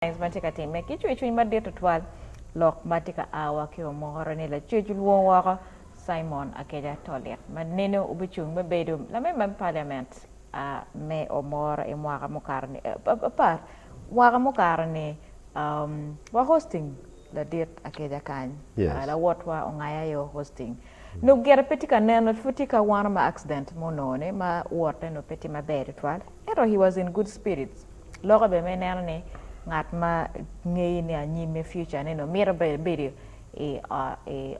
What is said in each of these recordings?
Ma tye ka timme ki cwercwiny madit tutwal, lok ma tye ka a wa ki omoro ni lacwec olwongo woko Simon Akeja Tolit ma nene obicung me bedo lamemba me paliament me omoro i mwaka mukato ni apar mwaka mukato ni wa hosting ladit Akeja kany lawotwa ongaya aye o hosting nongo gire pe tye ka neno pud tye ka wano ma accident ma onongo ni ma wotte nongo pe tye maber tutwal ento he was in good spirits. Lokke bene me neno ni ngat ma ngeyi ni anyim me future ne nongo mito bedo i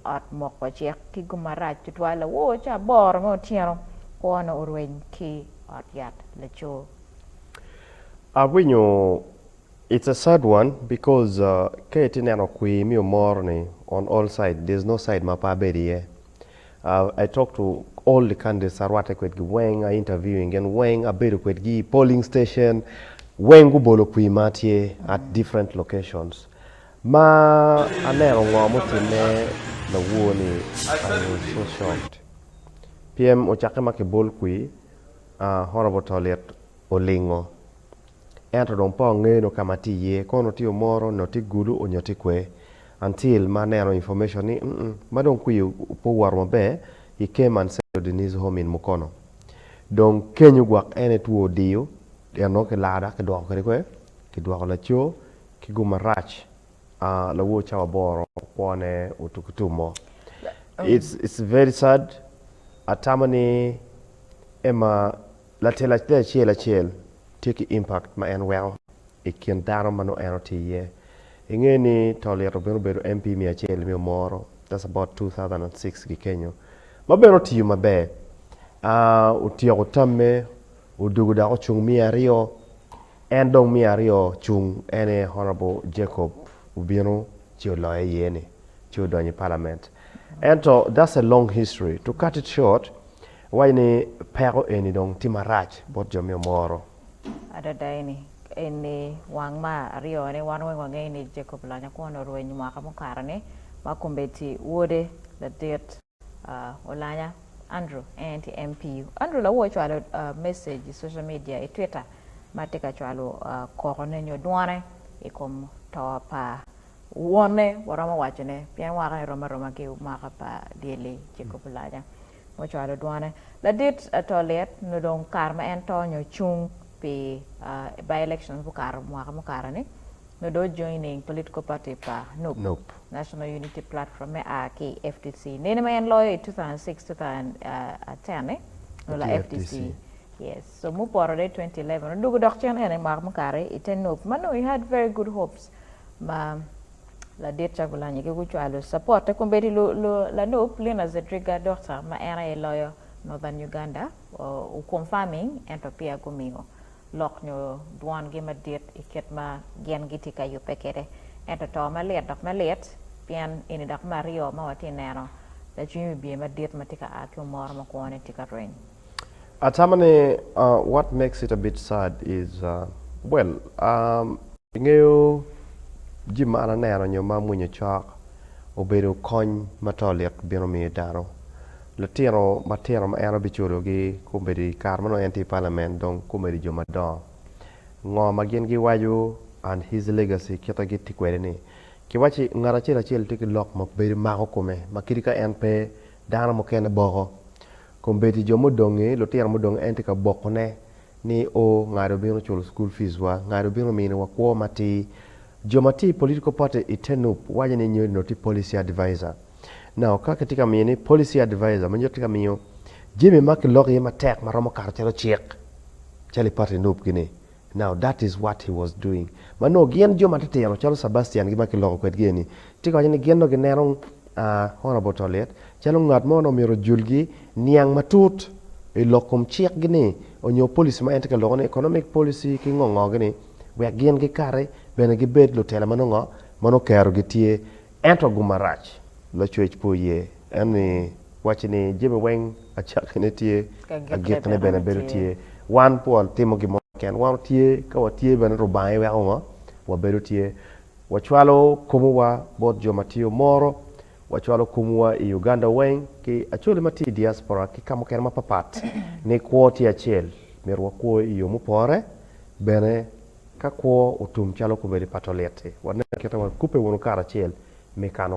ot moko cik ki gum marac tutwal lawor ca aboro me otyeno kwo ne orweny ki ot yat laco. Awinyo it's a sad one because ka itye neno kwir mi omoro ni on all side there's no side ma pe abedo iye. I talk to all the candidates arwatte kwedgi weng, a interviewing gin weng, abedo kwedgi i polling station, weng gubolo kwir ma tye at different locations. Ma aneno ngo mutimme lawor ni I was so shocked. Pyem ocakke ma kibol kwir, Honourable Tolit olingo ento dong pe angeyo ka ma tye iye kono tye omoro nyo tye gulu onyo tye kwe until ma aneno information ni ma dong kwir pe owoto maber he came and settled in his home in Mukono dong kenyo gwok en aye two odiyo pien nongo kilaro dok kidwoko kwede kwe kidwoko laco ki gum marac lawor cawa aboro kwone otuki tum mo it's very sad atamo ni Emma Latel acel acel tye ki impact ma en weko i kin dano ma nongo en otye iye. Inge ni Tolito bene obedo MP me acel me Omoro, that's about 2006 ki kenyo, ma bene otiyo maber. Otyeko tamme, odwogo dok ocung miya aryo, en dong miya aryo cung en aye Honourable Jacob obino ci oloye iye ni ci odonyo i parliament. Ento that's a long history, to cut it short, Iwaco ni peko eni dong tye marac bot jo me omoro. Adada eni, eni wang ma aryone wan weng wangeyo ni Jacob Olanya kwone orweny mwaka mukato ni ma kombeddi wode ladit Olanya Andrew en tye MP. Andrew lawor ocwalo message i social media i twitter ma tye ka cwalo koko ne nyo dwone i kom to pa wonne waromo waco ne pien mwaka ne rom aroma ki mwaka pa dyeli Jacob Olanya. Ocwalo dwone. Ladit Tolit nongo dong kare ma en to nyo cung pi by elections mukato mwaka mukato ni nongo dong joining political party pa nup, National Unity Platform me a ki i FDC. Nene ma en loyo i 2006, 2010 ni nongo la FDC. Yes. So mupoto de 2011 odwogo dok cen ene mwaka mukato i te nup ma nongo he had very good hopes ma Ladit Kyagulanyi gi gucwalo support te kombeddi lanup Lina Zedriga Doctor ma en aye loyo Northern Uganda o confirming ento peya gumiyo lok nyo dwon gi madit i kit ma gin gitye ka yubbe kwede ento to malit dok malit pien eni dok me aryo ma watye neno lacwiny wi bye madit ma tye ka a ki omoro ma kwone tye ka rweny. Atamo ni what makes it a bit sad is well ingeyo jami ma an aneno nyo ma amwonyo cok obedo kony ma to lit bino miyo dano. Lutino matino ma en obiculogi kombeddi i kare ma nongo en tye i parliament dong kombeddi jo madongo ngo ma gin giwaco and his legacy kite gitye kwede ni kiwaci ngat acel acel tye ki lok ma bedo mako kome ma kadi ka en pe dano mukene boko. Kombeddi jo mudongi, lutino mudongi en tye ka bokone ni o ngado obino culo school fees wa, ngado obino mini wa kwo matir. Jo ma tye i political party i te nup waco ni nyo tye policy advisor. Now ka kitye ka miyo ni policy advisor ma nyuto tye ka miyo jami ma kiloko iye matek ma romo kato calo cik calo i party nup gi ni. Now that is what he was doing. Ma nongo gin jo matitino calo Sebastian gi ma kiloko kwedgi eni tye ka waco ni gin dong gineno Honourable Tolit calo ngat mo nongo myero ojulgi niang matut i lok kom cik gi ni onyo policy ma en tye ka loko ni economic policy ki ngo ngo gi ni wek gin gikati bene gibed lutela ma nongo ma nongo kero gi tye Ento gum marac, Lacwec pe oye. En ni wacci ni jami weng acakkine tye, agikkine bene bedo tye. Wan pe watimo gin mo keken, wan watye, ka watye bene Rubanga aye weko ngo? Wabedo tye. Wacwalo komowa bot jo ma tye omoro, wacwalo komwa i Uganda weng ki Acholi ma tye i diaspora ki ka mukene mapapat ni kwo tye acel, myero wakwo i yo mupore bene. Ka kwo otum calo kombeddi pa to lit-ti, waneno kite wakubbe wunu karacel me kano.